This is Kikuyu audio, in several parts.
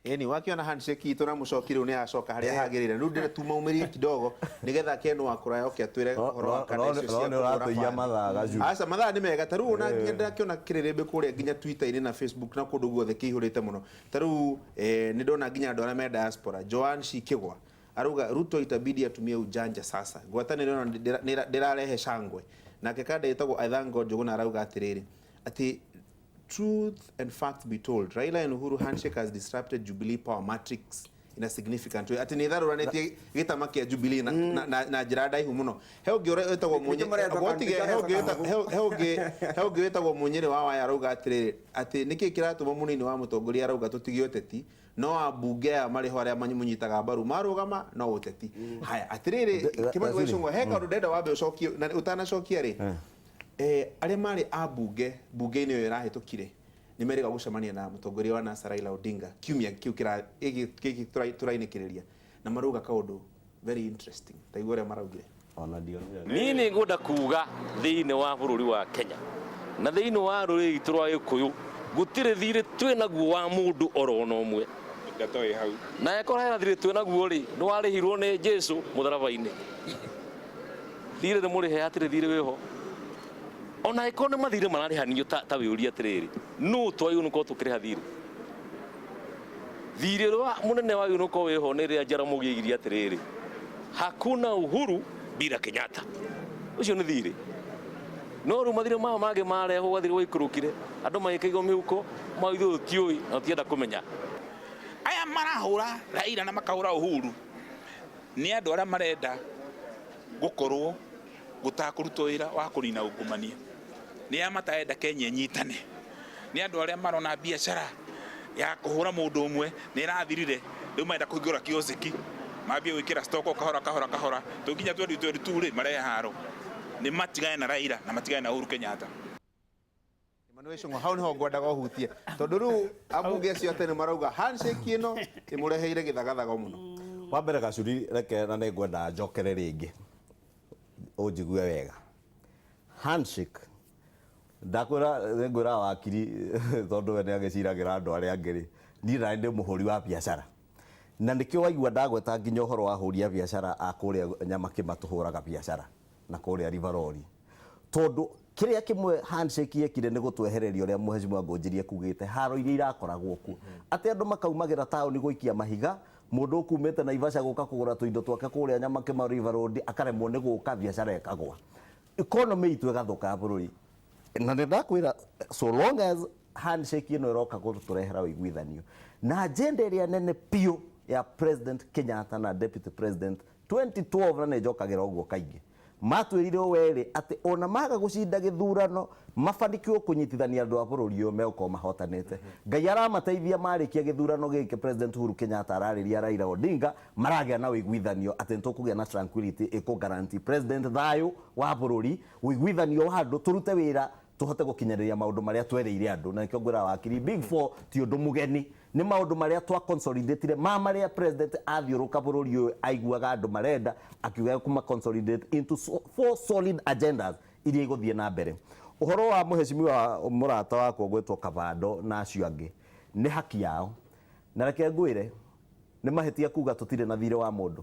Ĩni wakiona handshake itũ na mũcoki rĩu nĩ yacoka harĩa hagĩrĩire. Rĩu ndĩrĩ tumaumĩrie kidogo nĩgetha Ken wa kũraya oke atwĩre ũhoro wa kanda icio no cia nĩ kũhũra ũratũiya bathi. mathaa Gacuri. Aca mathaa nĩ mega ta rĩu ona nginya ndĩrakĩona kĩrĩrĩmbĩ kũrĩa nginya Twitter-inĩ na Facebook na kũndũ guothe kĩihũrĩte mũno. Ta rĩu nĩ ndona nginya andũ arĩa me diaspora Joan Shikĩgwa arauga Ruto itabidi atumie ujanja sasa. Ngwatanĩro ĩno ndĩrarehe shangwe. Nake kanda ĩtagwo Aithango Njũgũna arauga atĩrĩrĩ atĩ truth and facts be told, Raila and Uhuru handshake has disrupted Jubilee power matrix in a significant way. Atĩ nĩ ĩtharũranĩtie gĩtama kĩa Jubilee na, na, na, na njĩra ndaihu mũno. He ũngĩ ũrĩa wĩtagwo Nĩkĩo maretwo Mũnye- nĩkĩo he ũngĩ maretwo wĩta- he- he ũngĩ he ũngĩ wĩtagwo Mũnyĩrĩ wa Waya arauga atĩrĩrĩ atĩ nĩkĩ kĩratũma mũnini wa mũtongoria arauga tũtige ũteti no ambunge aya marĩ ho arĩa mamũnyitaga mbaru marũgama no ũteti. Haya atĩrĩrĩ Kĩmani wa Icũng'wa he kaũndũ ndenda wambe ũcokie na ũtanacokia rĩ Eh, arĩa marĩ ambunge bunge-inĩ ĩyo ĩrahĩtũkire nĩ merĩga gũcemania na mũtongoria wa NASA Raila Odinga kiumia kĩu kĩra- gĩkĩ gĩkĩ tũrainĩkĩrĩria na marauga kaũndũ very interesting ta igua ũrĩa maraugire. Ona ndionire. Niĩ nĩ ngwenda kuga thĩinĩ wa bũrũri wa Kenya na thĩinĩ wa rũrĩrĩ rwitũ rwa Gĩkũyũ gũtirĩ thirĩ twĩ naguo wa mũndũ oro ona ũmwe. Ndeto ĩ hau. Na angĩkorwo hena thirĩ twĩ naguo rĩ, nĩ warĩhirwo nĩ Jesu mũtharaba-inĩ. Thirĩ nĩ mũrĩhe hatirĩ thirĩ wĩho. Ona angĩkorwo nĩ mathirĩ mararĩhanio ta, ta wĩũrie atĩrĩrĩ, nũ twagĩrĩirwo nĩ gũkorwo tũkĩrĩha thirĩ? Thirĩ ũrĩa mũnene wagĩrĩirwo nĩ gũkorwo wĩho nĩ rĩrĩa Jaramogi oigire atĩrĩrĩ, hakuna uhuru bila Kenyatta. Ũcio nĩ thirĩ. No rĩu mathirĩ maya mangĩ marehwo gathirĩ gwaikũrũkire, andũ magĩkĩigwo mĩhuko, mau ithuĩ tũtiũĩ na tũtienda kũmenya. Aya marahũra Raila na makahũra Uhuru nĩ andũ arĩa marenda gũkorwo gũtakũrutwo wĩra wa kũnina ungumania. Nĩ arĩa matarenda Kenya ĩnyitane. Nĩ andũ arĩa marona biacara ya kũhũra mũndũ ũmwe nĩ ĩrathirire, rĩu marenda kũhingũra kiosk mambie gwĩkĩra stock o kahora kahora kahora, tũkinya 2022 rĩ marehe haro. Nĩ matigane na Raila na matigane na Uhuru Kenyatta. Emmanuel Icũng'wa hau niho ngwendaga ũhutie tondũ rĩu ambunge acio a tene marauga handshake ĩno ĩmũreheire gĩthagathago mũno. Wa mbere Gacuri reke na nĩ ngwenda njokere rĩngĩ ũnjigue wega. Handshake ndakwĩra nĩ ngwĩra wakiri tondũ we nĩ agĩciragĩra andũ arĩa angĩ rĩ, niĩ nani ndĩ mũhũri wa biacara na nĩkĩo waigua ndagweta nginya ũhoro wa ahũri a biacara a kũrĩa Nyamakĩma tũhũraga biacara na kũrĩa River Tondũ kĩrĩa kĩmwe handshake yekire nĩ gũtwehereria ũrĩa Mheshimiwa Ngũnjiri ekugĩte haro iria irakoragwo kuo. Atĩ andũ makaumagĩra taũni gũikia mahiga, mũndũ ũkumĩte Naivasha gũka kũgũra tũindo twake kũrĩa Nyamakĩma River Road akaremwo nĩ gũka biacara ĩkagwa. Economy itũ ĩgathũka ya bũrũri. Na nĩ ndakwĩra so long as handshake ĩno ĩroka gũtũrehera ũiguithanio na agenda ĩrĩa nene biũ ya President Kenyatta na Deputy President 2012 na nĩ njokagĩra ũguo kaingĩ matwĩrire ũũ erĩ atĩ ona maga gũcinda gĩthurano mabanikiwo kũnyitithania andũ a bũrũri ũyũ megũkorwo mahotanĩte. Ngai aramateithia marĩkia gĩthurano gĩkĩ President Uhuru Kenyatta ararĩria Raila Odinga maragĩa na ũiguithanio atĩ nĩtũkũgĩa na tranquility ĩkũ guarantee President thayũ wa bũrũri, ũiguithanio wa andũ, tũrute wĩra tũhote gũkinyanĩria maũndũ marĩa twerĩire andũ na nĩkĩo ngwĩraga wakiri Big Four ti ũndũ mũgeni nĩ maũndũ marĩa twa consolidatire ma marĩa president athiũrũka bũrũri ũyũ aiguaga andũ marenda akiuga ekũma consolidate into four solid agendas iria igũthiĩ na mbere. Ũhoro wa mũheshimiwa mũrata wakwa ũgwĩtwo Kabando na acio angĩ nĩ haki yao na reke ngwĩre nĩ mahĩtia kuga tũtirĩ na thirĩ wa mũndũ.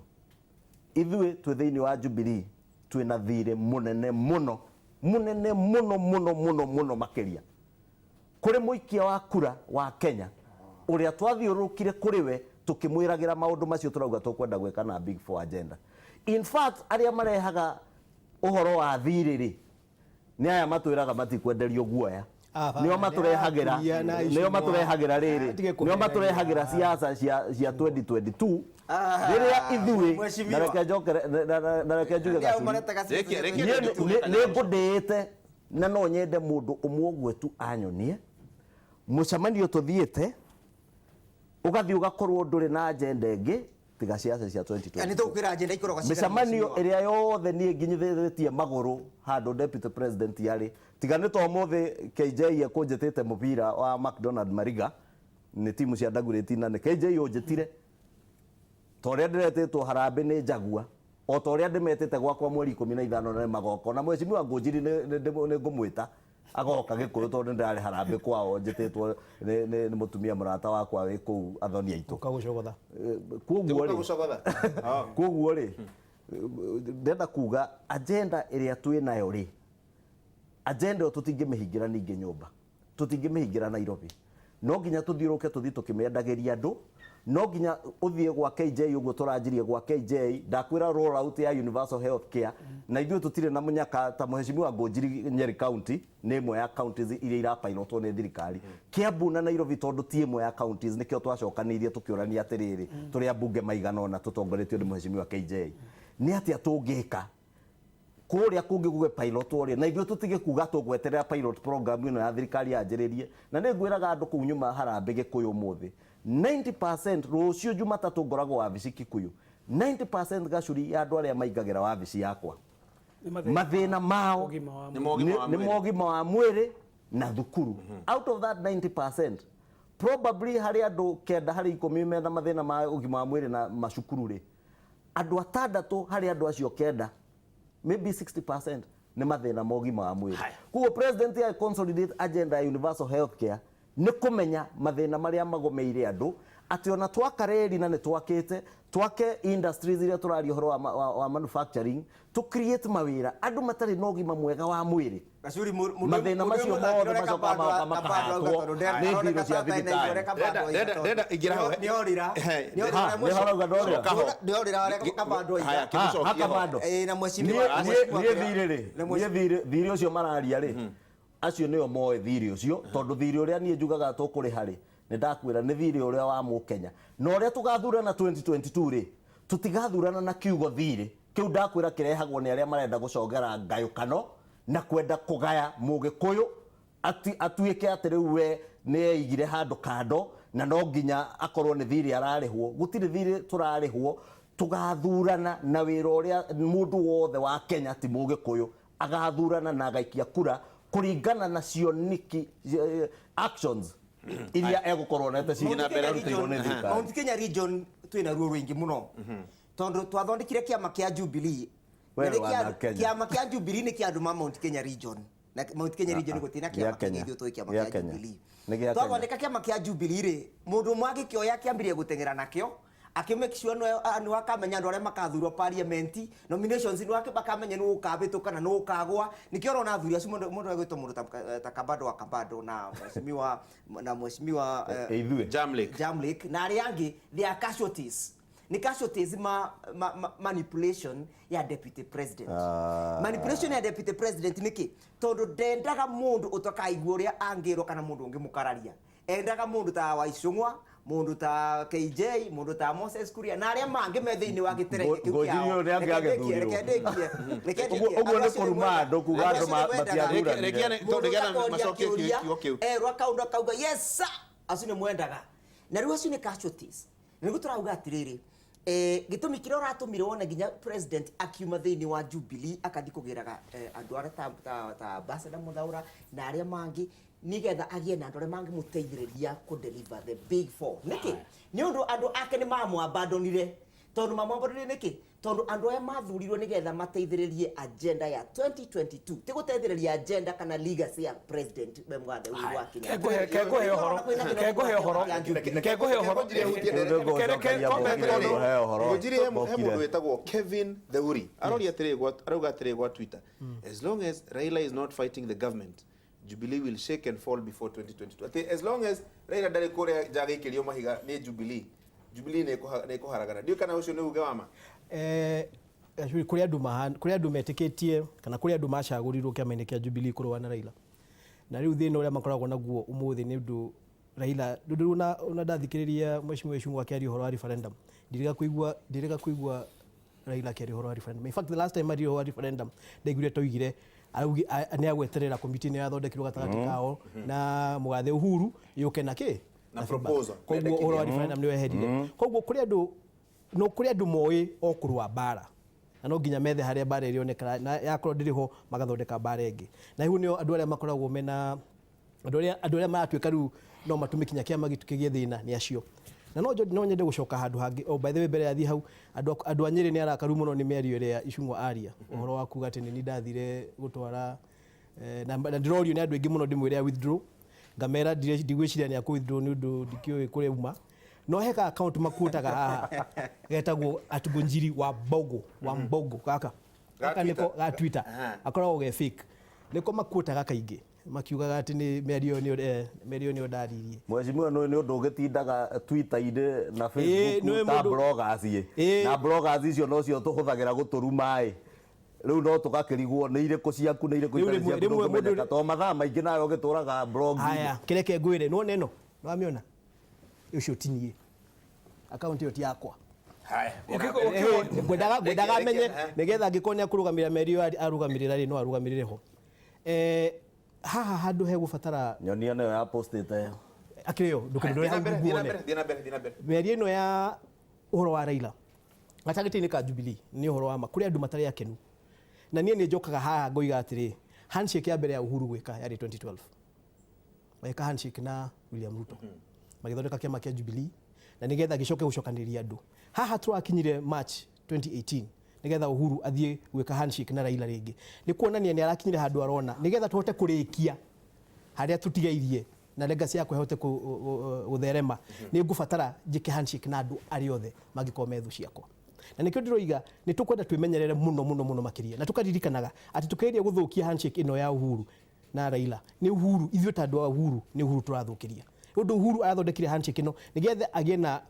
Ithuĩ twĩ thĩinĩ wa Jubilee twĩ na thirĩ mũnene mũno mũnene mũno mũno mũno mũno makĩria kũrĩ mũikia wa kura wa Kenya ũrĩa twathiũrũrũkire kũrĩ we tũkĩmwĩragĩra maũndũ macio tũrauga tũkwenda gwĩka na Big Four agenda. In fact arĩa marehaga ũhoro wa thirĩ rĩ nĩ aya matwĩraga matikwenderio guoya nĩo matũrehagĩra nĩo matũrehagĩra rĩrĩ nĩo matũrehagĩra siasa cia cia 2022 rĩrĩa ithuĩ na reke njokere na reke njuge gacuri nĩ ngũndĩĩte na no nyende mũndũ ũmwe ũguo tu anyonie mũcemanio tũthiĩte ũgathiĩ ũgakorwo ndũrĩ na agenda ĩngĩ tiga ciaca cia 2022 Nĩ tũgũkwĩra agenda ikoragwo cigana mĩcemanio mheshimiwa. ĩrĩa yothe niĩ nginyithĩtie magũrũ handũ deputy president arĩ tiga nĩ ta ũmũthĩ KJ ekũnjĩtĩte mũbira wa McDonald Mariga nĩ timu cia Dagoretti na nĩ KJ ũnjĩtire ta ũrĩa ndĩretĩtwo harambĩ nĩ Jaguar o ta ũrĩa ndĩmetĩte gwakwa mweri 15 na nĩ magoka ona mheshimiwa Ngũnjiri nĩ ngũmwĩta. Agoka Gĩkũyũ tondũ nĩ ndĩrarĩ harambĩ kwao njĩtĩtwo nĩ mũtumia mũrata wakwa wĩ kũu athoni aitũ. Ũkagũcogotha. Koguo rĩ, Gũcogotha. Koguo rĩ, ndenda kuga agenda ĩrĩa twĩ nayo rĩ, agenda ĩyo tũtingĩmĩhingĩra ningĩ nyũmba, tũtingĩmĩhingĩra Nairobi, no nginya tũthiũrũke tũthiĩ tũkĩmĩendagĩria andũ. No nginya ũthiĩ gwa KJ ũguo tũranjirie gwa KJ, ndakwĩra roll out ya universal health care. Na ithuĩ tũtirĩ na mũnyaka ta mũheshimiwa Ngũnjiri. Nyeri County nĩ ĩmwe ya counties iria irapilotwo nĩ thirikari. Kiambu na Nairobi, tondũ ti ĩmwe ya counties, nĩkĩo twacokanĩirie tũkĩũrania atĩrĩrĩ, tũrĩ ambunge maigana ũna tũtongoretio nĩ mũheshimiwa KJ, nĩ atĩa tũngĩka kũrĩa kũngĩ gũgĩ pilot rĩ, na ithuĩ tũtige kuga tũgweterera pilot program ĩno ya thirikari yanjĩrĩrie. Na nĩ ngwĩraga andũ kũu nyuma harambĩ Gĩkũyũ ũmũthĩ 90%, rũciũ Jumatatũ ngoragwo wabici Kikuyu, 90% gacuri ya andũ arĩa maingagĩra wabici yakwa, mathĩna mao Ũgima wa Nĩ mogima wa nĩ mwĩrĩ. mogima wa mwĩrĩ na thukuru. Out of that 90%, probably harĩ andũ 9 harĩ 10 mena mathĩna ma ũgima wa mwĩrĩ na macukuru rĩ, andũ 6 harĩ andũ acio 9, maybe 60%, nĩ mathĩna ma ũgima wa mwĩrĩ. Koguo president ya consolidate agenda ya universal health care nĩ kũmenya mathĩna marĩa magomeire andũ, atĩ ona twaka reri na nĩ twakĩte, twake industries iria tũraria ũhoro wa manufacturing, to create mawĩra, andũ matarĩ na ũgima mwega wa mwĩrĩ, Gacuri. Mathĩna macio mothe macokaga magoka makahatwo nĩ mbirũ cia thibitarĩ. Ndenda ingĩra hau. Nĩorĩra. Ha, nĩ harauga ndorĩra. Nĩorĩra Kabando. Haya, Aiga. kĩmũcokie ho. Hakabando. Na mheshimiwa Niĩ thirĩ rĩ, niĩ thirĩ ũcio mararia rĩ, acio nĩo moĩ thirĩ ũcio, tondũ thirĩ ũrĩa niĩ njugaga tũkũrĩha rĩ, nĩ ndakwĩra nĩ thirĩ ũrĩa wa mũkenya. Na ũrĩa tũgathurana 2022 rĩ, tũtigathurana na kiugo thirĩ kĩu. Ndakwĩra kĩrehagwo nĩ arĩa marenda gũcongera ngayũkano na kwenda kũgaya mũgĩkũyũ atuĩke atĩ rĩu we nĩ eigire handũ kando na no nginya akorwo nĩ thirĩ ararĩhwo. Gũtirĩ thirĩ tũrarĩhwo. Tũgathurana na wĩra ũrĩa mũndũ wothe wa Kenya ti mũgĩkũyũ agathurana na agaikia kura kũringana na cioniki, actions iria egũkorwo nete na mbere arutĩirwo nĩ thirikari. Mount Kenya region twĩna ruo rũingĩ mũno tondũ twathondekire kĩama kĩa Jubilee. We Na nĩ wana Kenya. Kĩama kĩa Jubilee nĩ kĩa andũ ma Mount Kenya region, na Mount Kenya region gũtirĩ na Gĩa kĩama kĩngĩ. Kenya. Ithuĩ tũĩ kĩama Gĩa kĩa Kenya. Jubilee. Nĩ gĩa Kenya. Twathondeka kĩama kĩa Jubilee rĩ, mũndũ ũmwe agĩkĩoya akĩambirie gũteng'era nakĩo, akĩ make sure nĩ akamenya andũ arĩa makathurwo parliament nominations, nĩ makamenya nĩ ũkabĩtũka na nĩ ũkagwa. Nĩkĩo ũrona athuri acio, mũndũ agwĩtwo mũndũ ta Kabando wa Kabando na mheshimiwa Ithuĩ. Jamlake. Jamlake na arĩa angĩ, they are casualties, nĩ casualties ma manipulation ya deputy president. Ah. Manipulation ya deputy president nĩkĩ? Tondũ ndendaga mũndũ ũtakaigua ũrĩa angĩrwo kana mũndũ ũngĩ mũkararia. Endaga mũndũ ta Waicũng'wa, mũndũ ta KJ, mũndũ ta Moses Kuria na arĩa mangĩ me thĩinĩ wa gĩterenge kĩu Ngũnjiri kĩao. ũyũ nĩ Reke ndĩkie, angĩagĩthurirwo. reke ndĩkie, reke Ũguo ndĩkie. ũguo Andũ nĩ acio kũruma nĩmwendaga- andũ kuga andũ andũ acio nĩmwendaga- matiathuranire. Reke mũndũ tondũ ũtakoria macokie kĩũria, kiugo kĩu. erwo akaũndũ akauga yes sir, acio nĩ mwendaga. Na rĩu acio nĩ casualties. Na nĩguo tũrauga atĩrĩrĩ, gĩtũmi kĩrĩa ũratũmire wone nginya president akiuma thĩinĩ wa Jubilee akathiĩ kũgĩraga andũ arĩa ta ambassador Muthaura na arĩa mangĩ, nĩgetha agĩe na andũ arĩa mangĩmũteithĩrĩria kũ deliver the big four. Nĩkĩ? Nĩ ũndũ andũ ake nĩ mamwabandonire. Tondũ mamwabandonire nĩkĩ? Tondũ andũ aya mathurirwo nĩgetha mateithĩrĩrie agenda ya 2022, ti gũteithĩrĩria agenda kana legacy ya president Mũgathe Uhuru wa Kenyatta. Kengũhe ũhoro, kengũhe ũhoro, kengũhe ũhoro. Ngũnjiri, he mũndũ wĩtagwo Kevin Theuri aroria atĩrĩ arauga atĩrĩ gwa Twitter, "As long as Raila is not fighting the government, Jubilee will shake and fall before 2022." Atĩ as long as Raila ndarĩ kũrĩa nja agĩikĩrio mahiga nĩ Jubilee, Jubilee nĩ ĩkũharagana. Ndiũĩ kana ũcio nĩ uge wa ma. Actually, kũrĩ andũ metĩkĩtie kana kũrĩ andũ macagũrirwo kĩama-inĩ kĩa Jubilee kũrũa na Raila, na rĩu thĩna ũrĩa makoragwo naguo ũmũthĩ nĩ ũndũ Raila, ndũ rĩu ona ndathikĩrĩria mheshimiwa Ichung'wa akĩaria ũhoro wa referendum, ndirĩga kũigua Raila akĩaria ũhoro wa referendum. In fact, the last time aria ũhoro wa referendum, ndaiguire toigire nĩ agweterera komiti ĩno yathondekirwo gatagatĩ kao na mũgathe Uhuru yũke na kĩ. Na feedback. proposal. Koguo ũhoro wa referendum nĩ weherire. Koguo kũrĩ andũ, no kũrĩ andũ moĩ o kũrũa mbara, na no nginya methe harĩa mbara ĩrĩonekana, na yakorwo ndĩrĩ ho magathondeka mbara ĩngĩ. Na rĩu nĩo andũ arĩa makoragwo mena andũ arĩa maratuĩka rĩu no matũme kinya kĩama gitũ kĩgĩe thĩna nĩ acio. Na no nyende gũcoka handũ hangĩ. Oh, by the way, mbere ya thiĩ hau, andũ a Nyĩrĩ nĩ arakaru mũno nĩ mĩario ĩrĩa Ichung'wa aria ũhoro wa kuga atĩ nĩ niĩ ndathire gũtwara Na ndĩrorio nĩ andũ aingĩ mũno ndĩmwĩre a withdraw, ngamera ndigwĩciria nĩ akũ withdraw nĩ ũndũ ndikĩũĩ kũrĩa uma. No he ka account makuotaga haha getagwo @Ngunjiri wa Mbogo wa Mbogo gaka. Ga Gaka nĩko Twitter. ga Twitter. Aha. Akoragwo ge fake, nĩko makuotaga kaingĩ makiugaga atĩ nĩ mĩario ĩyo mĩario nĩyo ndaririe. Mheshimiwa, nĩ ũndũ ũgĩtindaga Twitter-inĩ na Ĩĩ, Facebook nĩwe ta mũndũ- bloggers ĩ. Ĩĩ. Na bloggers icio nocio tũhũthagĩra gũtũruma ĩ. Rĩu no tũgakĩrigwo nĩ irĩkũ ciaku, nĩ irĩkũ Rĩu itarĩ rĩmwe- ciaku, rĩmwe mũndũ- ndũngĩmenyeka tondũ mathaa maingĩ nawe ũgĩtũraga blogs. Haya, kĩreke ngwĩre, nĩwona ĩno, nĩwamĩona ũcio ti niĩ, akaunti ĩyo ti yakwa. Haya. Ngwendaga Reke- amenye reke- nĩgetha angĩkorwo nĩ akũrũgamĩrĩra mĩario ĩyo arũgamĩrĩra rĩ, no arũgamĩrĩre ho. Haha handũ hegũbatara Nyonia nĩyo ya postĩte ĩyo. Akĩrĩ yo ndũkĩndore Thiĩ na hau mbere, thiĩ na nguone. mbere, thiĩ na mbere, thiĩ na mbere. Mĩario ĩno ya ũhoro wa Raila gatagatĩ-inĩ ka Jubilee nĩ ũhoro wa ma, kũrĩ andũ matarĩ akenu, na niĩ nĩ njokaga haha ngoiga atĩrĩ, handshake ya mbere ya Uhuru gwĩka yarĩ 2012, magĩka handshake na William Ruto, magĩthondeka kĩama kĩa Jubilee na nĩgetha gĩcoke gũcokanĩrĩria andũ. Haha tũrakinyire March 2018, nĩgetha Uhuru athiĩ gwĩka handshake na Raila rĩngĩ, nĩ kuonania nĩ arakinyire handũ arona nĩgetha tũhote kũrĩkia harĩa tũtigairie na legacy yakwa ĩhote gũtherema, nĩ ngũbatara njĩke handshake na andũ arĩa othe mangĩkorwo me thũ ciakwa. Na nĩkĩo ndĩroiga nĩ tũkwenda twĩmenyerere mũno mũno mũno makĩria, na tũkaririkanaga atĩ tũkĩgeria gũthũkia handshake ĩno ya Uhuru na Raila, nĩ Uhuru, ithuĩ ta andũ a Uhuru, nĩ Uhuru tũrathũkĩria. Ũndũ Uhuru arathondekire handshake ĩno nĩgetha agĩe na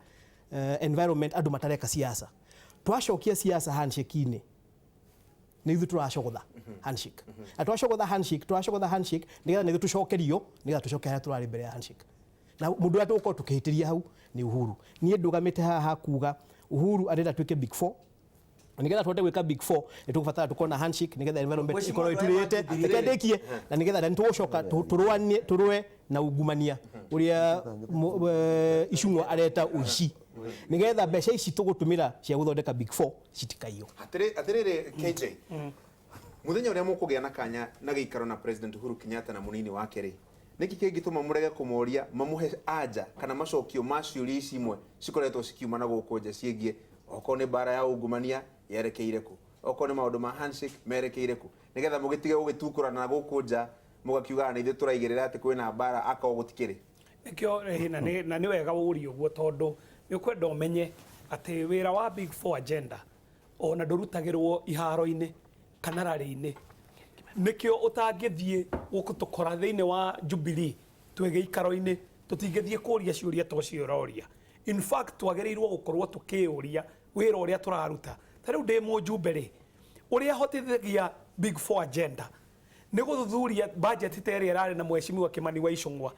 environment andũ matareka siasa. Twacokia siasa handshake-inĩ, nĩ ithuĩ tũracogotha handshake, na twacogotha handshake, twacogotha handshake nĩgetha nĩ ithuĩ tũcokerio, nĩgetha tũcoke harĩa tũrarĩ mbere ya handshake. Na mũndũ ũrĩa tũgũkorwo tũkĩhĩtĩria hau nĩ Uhuru. Niĩ ndũgamĩte haha kuga Uhuru arenda tuĩke big four, na nĩgetha tũhote gwĩka big four nĩ tũgũbatara tũkorwo na handshake nĩgetha environment Mheshimiwa ĩkorwo andũ aya ĩturĩte. ma Jubilee. Reke ndĩkie, na nĩgetha na nĩtũgũcoka tũrũanie, tũrũe na ungumania ũrĩa Icung'wa areta ũici, nĩgetha mbeca ici tũgũtũmĩra cia gũthondeka big four citikaiywo. Atĩrĩrĩ KJ, mũthenya ũrĩa mũkũgĩa na kanya na gĩikaro na President Uhuru Kenyatta na mũnini wake rĩ, nĩkĩ kĩngĩtũma mũrege kũmoria mamũhe anja kana macokio ma ciũria ici imwe cikoretwo cikiuma na gũkũ nja ciĩgiĩ okorwo nĩ mbara ya ungumania yerekeire kũ, okorwo nĩ maũndũ ma handshake merekeire kũ, nĩgetha mũgĩtige gũgĩtukũrana na gũkũ nja mũgakiugaga nĩ ithuĩ tũraigĩrĩra atĩ kwĩna mbara akorwo gũtikĩrĩ? Nĩkĩo na nĩ wega ũrie ũguo, tondũ nĩ ũkwenda ũmenye atĩ wĩra wa Big Four agenda ona ndũrutagĩrwo iharo-inĩ kana rarĩ-inĩ. Nĩkĩo ũtangĩthiĩ gũtũkora thĩinĩ wa Jubilee twĩ gĩikaro-inĩ, tũtingĩthiĩ kũria ciũria ta ũcio ũroria. In fact, twagĩrĩirwo gũkorwo tũkĩũria wĩra ũrĩa tũraruta. Ta rĩu ndĩ mũjumbe rĩ, ũrĩa hotithagia Big Four agenda nĩ gũthuthuria budget ta ĩrĩa ĩrarĩ na Mheshimiwa Kimani wa Ichung'wa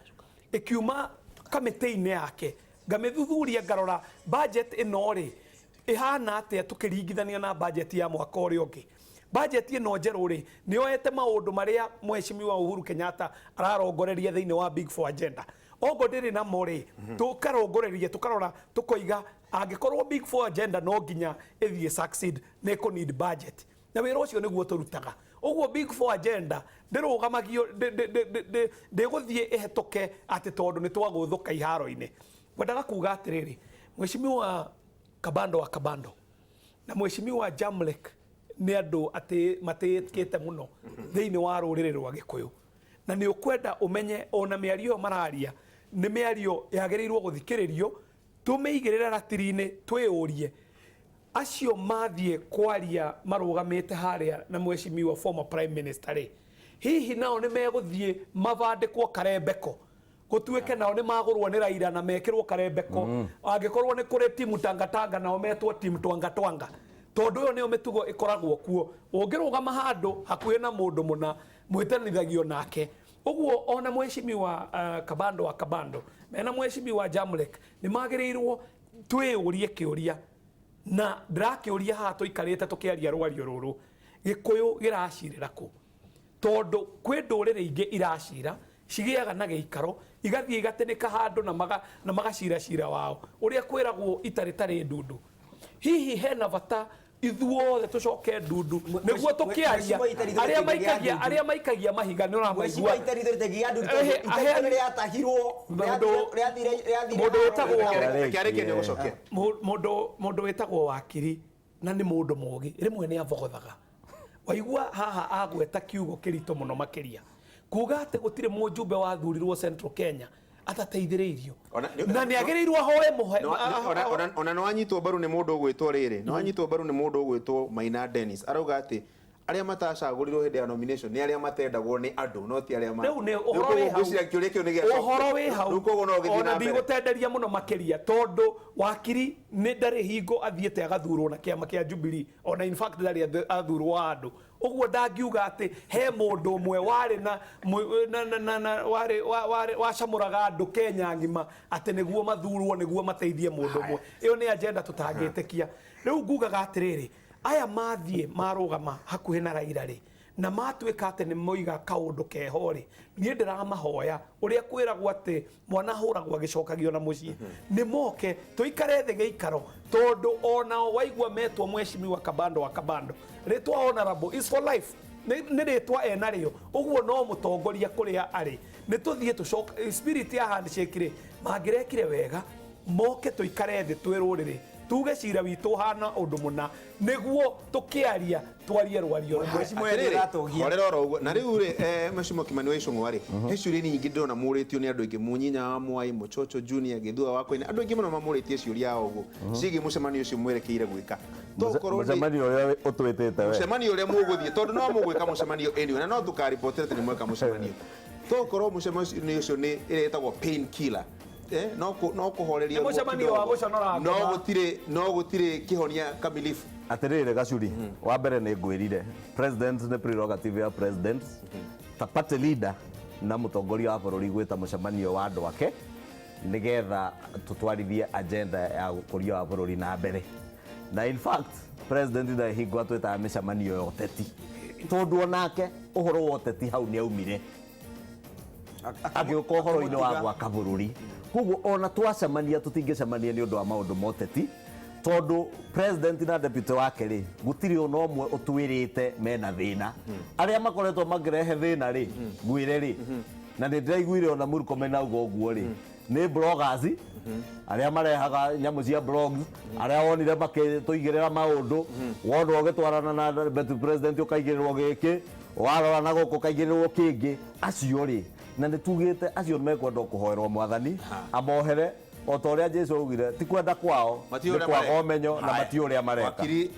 ĩkiuma kamĩtĩ-inĩ yake, ngamĩthuthuria, ngarora budget ĩno rĩ ĩhana atĩa tũkĩringithania na budget ya mwaka ũrĩa ũngĩ. Budget ĩno njerũ rĩ, nĩ yoete maũndũ marĩa Mheshimiwa Uhuru Kenyatta ararongoreria thĩinĩ wa Big Four agenda? Ongo ndĩrĩ namo rĩ, tũkarongoreria, tũkarora, tũkoiga angĩkorwo Big Four agenda no nginya ĩthiĩ succeed, nĩ ĩkũ need budget, na wĩra ũcio nĩguo tũrutaga. Ũguo Big Four agenda ndĩrũgamagio, ndĩgũthiĩ ĩhetũke atĩ tondũ nĩ twagũthũka iharo-inĩ. Ngwendaga kuga atĩrĩrĩ, Mheshimiwa Kabando wa Kabando na Mheshimiwa Jamlek nĩ andũ atĩ matĩĩkĩte mũno thĩinĩ wa rũrĩrĩ rwa Gĩkũyũ, na nĩ ũkwenda ũmenye ona mĩario ĩyo mararia nĩ mĩario yagĩrĩirwo gũthikĩrĩrio, tũmĩigĩrĩre ratiri-inĩ, twĩyũrie acio mathiĩ kwaria marũgamĩte harĩa na Mheshimiwa former prime minister rĩ, hihi nao nĩ megũthiĩ mabandĩkwo karembeko, gũtuĩke nao nĩ magũrwo nĩ Raila na mekĩrwo karembeko, angĩkorwo nĩ kũrĩ timu tangatanga nao metwo timu twangatwanga? Tondũ ĩyo nĩyo mĩtugo ĩkoragwo kuo, ũngĩrũgama handũ hakuhĩ na mũndũ mũna mwĩtanithagio nake. Ũguo ona Mheshimiwa Kabando wa Kabando mena Mheshimiwa Jamlek nĩ magĩrĩirwo twĩyũrie kĩũria, na ndĩrakĩũria haha tũikarĩte tũkĩaria rwario rũrũ, Gĩkũyũ gĩracirĩra kũ? Tondũ kwĩ ndũrĩrĩ ingĩ iracira, cigĩaga na gĩikaro, igathiĩ igatĩnĩka handũ na magacira cira wao ũrĩa kwĩragwo itarĩ tarĩ ndundu. Hihi hena bata ithuothe tũcoke ndundu nĩguo tũkĩaria? Mheshimiwa, itarĩ Arĩa tũrĩ maikagia ndundu. arĩa maikagia mahiga nĩ ũramaigua. Mheshimiwa, itarĩ tũrĩ ndundu. Aheani- Rĩatahirwo, rĩathire. Mũndũ wĩtagwo- Reke arĩkie, nĩ ũgũcokia. Mũndũ wĩtagwo wakiri na nĩ mũndũ mũgĩ, rĩmwe nĩ avogothaga. Waigua haha agweta kiugo kĩritũ mũno makĩria kuga atĩ gũtirĩ mũjumbe wathurirwo Central Kenya atateithĩrĩirio na nĩ agĩrĩirwo ahoe mũhe. Ona nĩ wanyitwo mbaru nĩ mũndũ ũgwĩtwo rĩrĩ, nĩ wanyitwo mbaru nĩ mũndũ ũgwĩtwo Maina Dennis, arauga atĩ arĩa matacagũrirwo hĩndĩ ya nomination nĩ arĩa matendagwo nĩ andũ, no ti arĩa ma Rĩu nĩ ũhoro wĩ hau. Ngwĩciria kĩũria kĩu nĩ gĩacoka. Ũhoro wĩ hau. Rĩu koguo no ũgĩthiĩ Ona na mbere. Ndigũtenderia mũno makĩria tondũ wakiri nĩ ndarĩ hingo athiĩte agathurwo na kĩama kĩa Jubilee, ona in fact ndarĩ athurwo handũ. Ũguo ndangiuga atĩ he mũndũ ũmwe warĩ na na na na na warĩ warĩ wacamũraga andũ Kenya ng'ima atĩ nĩguo mathurwo nĩguo mateithie mũndũ ũmwe. Ĩyo nĩ agenda tũtangĩtĩkia. Rĩu ngugaga atĩrĩrĩ, aya mathiĩ marũgama hakuhĩ na Raila rĩ, na matuĩka atĩ nĩ moiga kaũndũ keho rĩ, niĩ ndĩramahoya ũrĩa kwĩragwo atĩ mwana ahũragwo agĩcokagio na mũciĩ, nĩ moke tũikare thĩ gĩikaro, tondũ onao waigua metwo mheshimiwa Kabando wa Kabando, rĩtwa honorable is for life, nĩ rĩtwa enarĩo, ũguo no mũtongoria kũrĩa arĩ. Nĩ tũthiĩ tũcoke spirit ya handshake rĩ, mangĩrekire wega moke tũikare thĩ twĩ rũrĩrĩ, tuge cira witũ ũhana ũndũ mũna, nĩguo tũkĩaria twarie rwario rũmwe. Mheshimiwa nĩ ũratũgia. Horera oro ũguo. Na rĩu rĩ, mheshimiwa Kimani wa Ichung'wa rĩ, he ciũria nyingĩ ndĩrona mũrĩtio nĩ andũ aingĩ, Mũnyinya wa Mwai, Mũchocho Junior, Gĩthua wa Koine, andũ aingĩ mũno mamũrĩtie ciũria o ũguo ciĩgiĩ mũcemanio ũcio mwerekeire gwĩka. Tokorwo nĩ Mũcemanio ũrĩa ũtwĩtĩte we. Mũcemanio ũrĩa mũgũthiĩ, tondũ no mũgwĩka mũcemanio anyway, na no tũkaribotera atĩ nĩ mweka mũcemanio. Tokorwo mũcemanio ũcio nĩ ĩrĩa ĩtagwo pain killer. No kũhoreria Nĩ mũcemanio wa gũconora no ngoma. Gũtirĩ, no gũtirĩ kĩhonia kamilifu. Atĩrĩrĩ Gacuri, wa mbere nĩ ngwĩrire president nĩ prerogative ya president ta party leader na mũtongoria wa bũrũri gwĩta mũcemanio wa andũ ake nĩgetha tũtwarithie agenda ya ũkũria wa bũrũri na mbere. Na in fact president ndarĩ hingo atwĩtaga mĩcemanio ya ũteti, tondũ onake ũhoro wa ũteti hau nĩ aumire agĩũka ũhoro-inĩ wa gwaka bũrũri. Koguo ona twacemania tũtingĩcemania nĩ ũndũ wa maũndũ ma ũteti, tondũ president na deputy wake rĩ, gũtirĩ ona ũmwe ũtwĩrĩte mena thĩna. Arĩa makoretwo makĩrehe thĩna rĩ, ngwĩre rĩ, na nĩ ndĩraiguire ona Murkomen auga ũguo rĩ, nĩ bloggers arĩa marehaga nyamũ cia blogs, arĩa wonire makĩtũigĩrĩra maũndũ, wonwo ũgĩtwarana na deputy president ũkaigĩrĩrwo gĩkĩ, warora na gũkũ ũkaigĩrĩrwo kĩngĩ, acio rĩ, na nĩ tugĩte acio mekwenda kũhoerwo mwathani amohere o ta ũrĩa Jesu augire, ti kwenda kwao, Matiũĩ nĩ ũrĩa kwaga mareka. ũmenyo na Haya. matiũĩ ũrĩa mareka. Wakiri.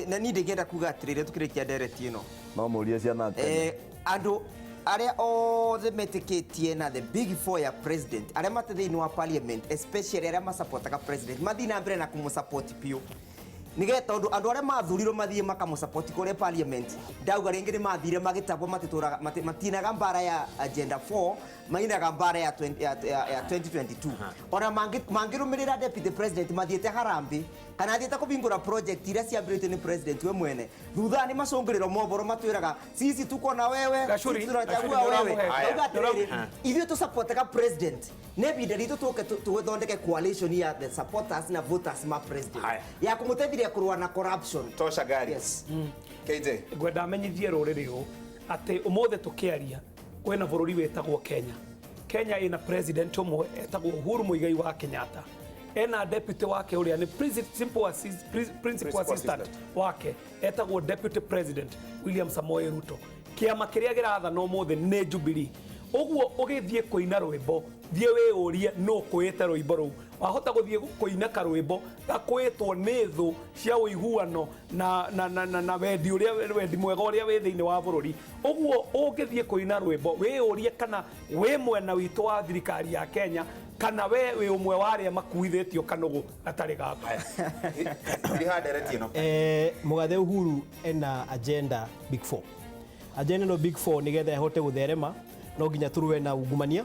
Na niĩ ndĩngĩenda kuga atĩrĩrĩ tũkĩrĩkia ndereti ĩno. No mũrie ciana tene. Andũ arĩa othe metĩkĩtie na the big four ya president, arĩa mate thĩinĩ wa parliament, especially arĩa masapotaga president, mathiĩ na mbere na kũmũsupport biũ, nĩgetha tondũ andũ arĩa mathurirwo mathiĩ makamũsupport kũrĩa parliament, ndauga rĩngĩ nĩ mathire magĩtabwo, matitũraga matinaga mbara ya agenda 4, mainaga mbara ya 2022. Ona mangĩrũmĩrĩra deputy president mathiĩte harambĩ kana athiĩte kũbingũra project iria ciambĩrĩtio nĩ president we mwene, thutha nĩ macũngĩrĩro mohoro matwĩraga sisi tuko na wewe, Gacuri, sisi tunachagua Gacuri, wewe. nĩũramũhe. Ndauga atĩrĩrĩ, ithuĩ tũsupportaga president, nĩ ibinda ritũ tũke tũthondeke coalition ya the supporters na voters ma president Haya. ya kũmũteithĩrĩria kũrũa na corruption. Tosha gari. Yes. KJ. Ngwenda menyithie rũrĩrĩ ũũ atĩ ũmũthĩ tũkĩaria kwĩna bũrũri wĩtagwo Kenya. Kenya ĩna president ũmwe etagwo Uhuru Muigai wa Kenyatta, ena deputy wake ũrĩa nĩ simple principal Principal assistant assistant wake etagwo deputy president William Samoei Ruto. Kĩama kĩrĩa kĩrathana ũmũthĩ nĩ Jubilee. Ũguo ũgĩthiĩ kũina rwĩmbo, thiĩ wĩyũrie nũ ũkũĩte rwĩmbo rũu. Wahota gũthiĩ kũina karwĩmbo gakũĩtwo nĩ thũ cia ũiguano na wendi ũrĩa, wendi mwega ũrĩa wĩ thĩinĩ wa bũrũri. Ũguo ũngĩthiĩ kũina rwĩmbo wĩyũrie kana wĩ mwena witũ wa thirikari ya Kenya kana we wĩ ũmwe wa arĩa makuithĩtio kanũgũ gatarĩ gaku. Iriha ndereti ĩno. Mũgathe Uhuru ena agenda big four. Agenda ĩno big four nĩgetha ĩhote gũtherema no nginya tũrũe na ungumania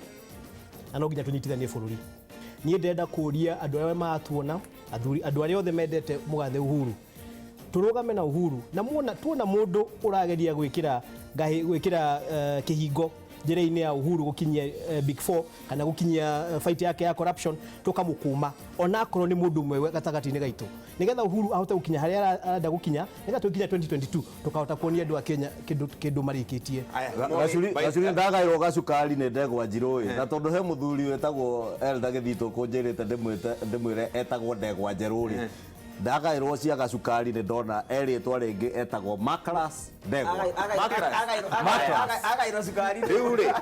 na no nginya tũnyitithanie bũrũri. Niĩ ndĩrenda kũria andũ arĩa maratuona, athuri, andũ arĩa othe mendete mũgathe Uhuru, tũrũgame na Uhuru, na muona, tuona mũndũ ũrageria gwĩkĩra ngahi, gwĩkĩra kĩhingo njĩra-inĩ ya Uhuru gũkinyia big four kana gũkinyia fight yake ya corruption, tũkamũkũma ona akorwo nĩ mũndũ ũmwe gatagatĩ-inĩ gaitũ, nĩgetha Uhuru ahote gũkinya harĩa arenda gũkinya, nĩgetha tũkinya 2022 tũkahota kuonia andũ a Kenya kĩndũ marĩkĩtie. Aya, Gacuri ndagairwo gacukari nĩ ndegwa njirũ ĩ, na tondũ he mũthuri wĩtagwo Elda Gĩthitũ kũnjĩrĩte ndĩmwĩre etagwo ndegwa njerũ rĩ. Ndagaĩrwo cia gacukari nĩ ndona erĩtwa rĩngĩ etagwo Macras Ndegwa. Agairwo cukari. Rĩu rĩ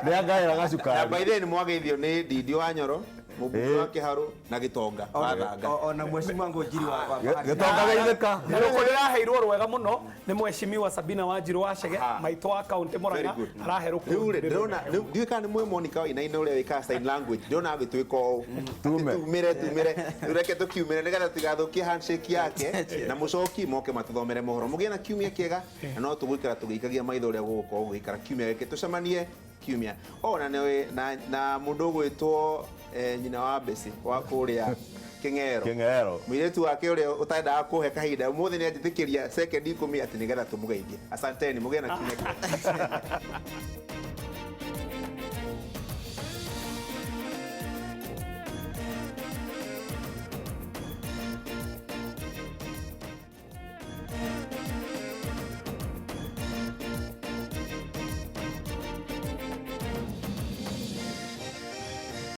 Nĩ angaĩra na gacukari. by the way nĩ mwageithio nĩ Ndindi wa Nyoro, mũmbunge wa Kĩharũ na Gĩtonga wa Thanga. Ona mheshimiwa Ngũnjiri wa Gĩtonga geithĩka. Na rũkũ rĩraheirwo rwega mũno nĩ mheshimiwa Sabina Wanjiru wa Chege, Aha. maitũ wa kaunti Very Murang'a, good. arahe rũkũ. Rĩu rĩ ndĩrona rĩu ndiũĩ kana nĩ mwĩ Monica Wainaina ũrĩa wĩkaga sign language, ndĩrona agĩtwĩka ũũ. Tume. Atĩ tumĩre tumĩre, rĩu reke tũkiumĩre nĩgetha tũtigathũkie handshake yake na mũcoki moke matũthomere mohoro. Mũgĩe na kiumia kĩega na no tũgũikara tũgĩikagia maitho ũrĩa gũgũkorwo gũgĩikara kiumia gĩkĩ. Tũcemanie kiumia. O na nĩ na mũndũ ũgwĩtwo nyina wa Besi wa kũrĩa Kĩng'ero. Kĩng'ero. Mũirĩtu wake ũrĩa ũtendaga kũhe kahinda ũmũthĩ nĩ anjĩtĩkĩria sekendi 10 atĩ nĩgetha tũmũgeithie. Asanteni, mũgĩe na kiumia kĩega.